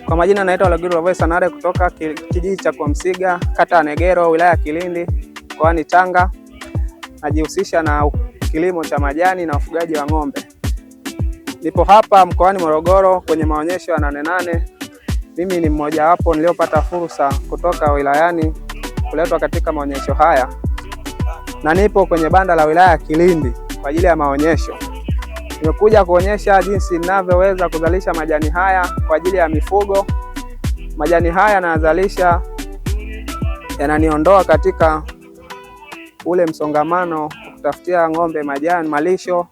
Kwa majina naitwa Lagiru Lavoi Sanare kutoka kijiji cha Kwamsiga, kata ya Negero, wilaya ya Kilindi, mkoani Tanga. Najihusisha na kilimo cha majani na ufugaji wa ng'ombe. Nipo hapa mkoani Morogoro kwenye maonyesho ya Nane Nane. Mimi ni mmojawapo niliyopata fursa kutoka wilayani kuletwa katika maonyesho haya, na nipo kwenye banda la wilaya ya Kilindi kwa ajili ya maonyesho. Nimekuja kuonyesha jinsi ninavyoweza kuzalisha majani haya kwa ajili ya mifugo. Majani haya nayazalisha, yananiondoa katika ule msongamano kutafutia ng'ombe majani malisho,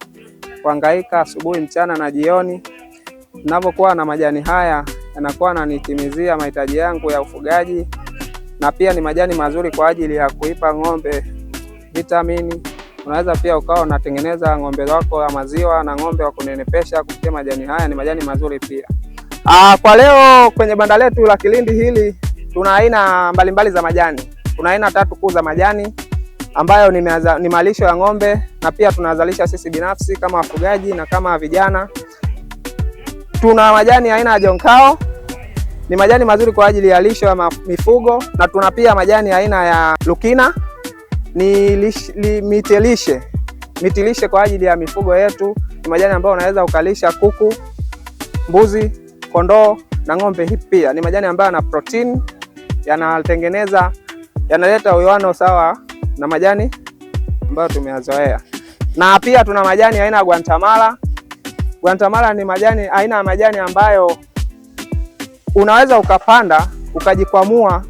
kuhangaika asubuhi, mchana na jioni. Ninapokuwa na majani haya yanakuwa yananitimizia mahitaji yangu ya ufugaji, na pia ni majani mazuri kwa ajili ya kuipa ng'ombe vitamini. Unaweza pia ukawa unatengeneza ng'ombe wako wa maziwa na ng'ombe wa kunenepesha kupitia majani haya, ni majani mazuri pia. Kwa leo kwenye banda letu la Kilindi hili tuna aina mbalimbali za majani. Kuna aina tatu kuu za majani ambayo ni malisho ya ng'ombe na pia tunazalisha sisi binafsi kama wafugaji na kama vijana. Tuna majani aina ya jonkao, ni majani mazuri kwa ajili ya lisho ya mifugo, na tuna pia majani aina ya lukina ni mitilishe mitilishe kwa ajili ya mifugo yetu. Ni majani ambayo unaweza ukalisha kuku, mbuzi, kondoo na ng'ombe. Hii pia ni majani ambayo yana protini, yanatengeneza, yanaleta uwiano sawa na majani ambayo tumeyazoea. Na pia tuna majani aina ya guantamala. Guantamala ni majani aina ya majani ambayo unaweza ukapanda ukajikwamua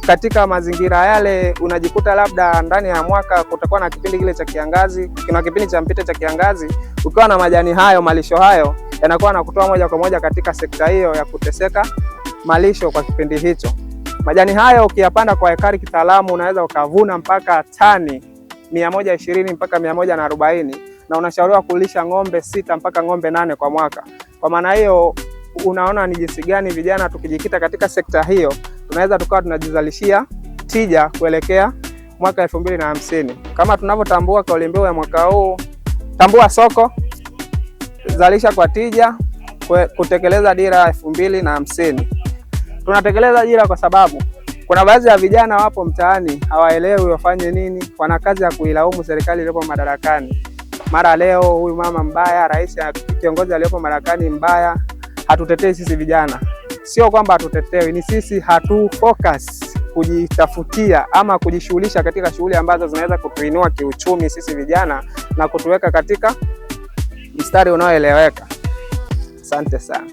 katika mazingira yale, unajikuta labda ndani ya mwaka kutakuwa na kipindi kile cha kiangazi, kuna kipindi cha mpito cha kiangazi. Ukiwa na majani hayo, malisho hayo yanakuwa na kutoa moja kwa moja katika sekta hiyo ya kuteseka malisho kwa kipindi hicho. Majani hayo ukiyapanda kwa ekari kitaalamu, unaweza ukavuna mpaka tani 120 mpaka 140, na unashauriwa kulisha ng'ombe 6 mpaka ng'ombe 8 kwa mwaka. Kwa maana hiyo, unaona ni jinsi gani vijana tukijikita katika sekta hiyo tunaweza tukawa tunajizalishia tija kuelekea mwaka 2050. Kama tunavyotambua kauli mbiu ya mwaka huu, tambua soko, zalisha kwa tija, kutekeleza dira ya 2050. Tunatekeleza dira kwa sababu kuna baadhi ya vijana wapo mtaani hawaelewi wafanye nini, wana kazi ya kuilaumu serikali iliyopo madarakani. Mara leo huyu mama mbaya, rais, kiongozi aliyopo madarakani mbaya. Hatutetei sisi vijana, sio kwamba hatutetewi, ni sisi hatu focus kujitafutia ama kujishughulisha katika shughuli ambazo zinaweza kutuinua kiuchumi sisi vijana na kutuweka katika mstari unaoeleweka. Asante sana.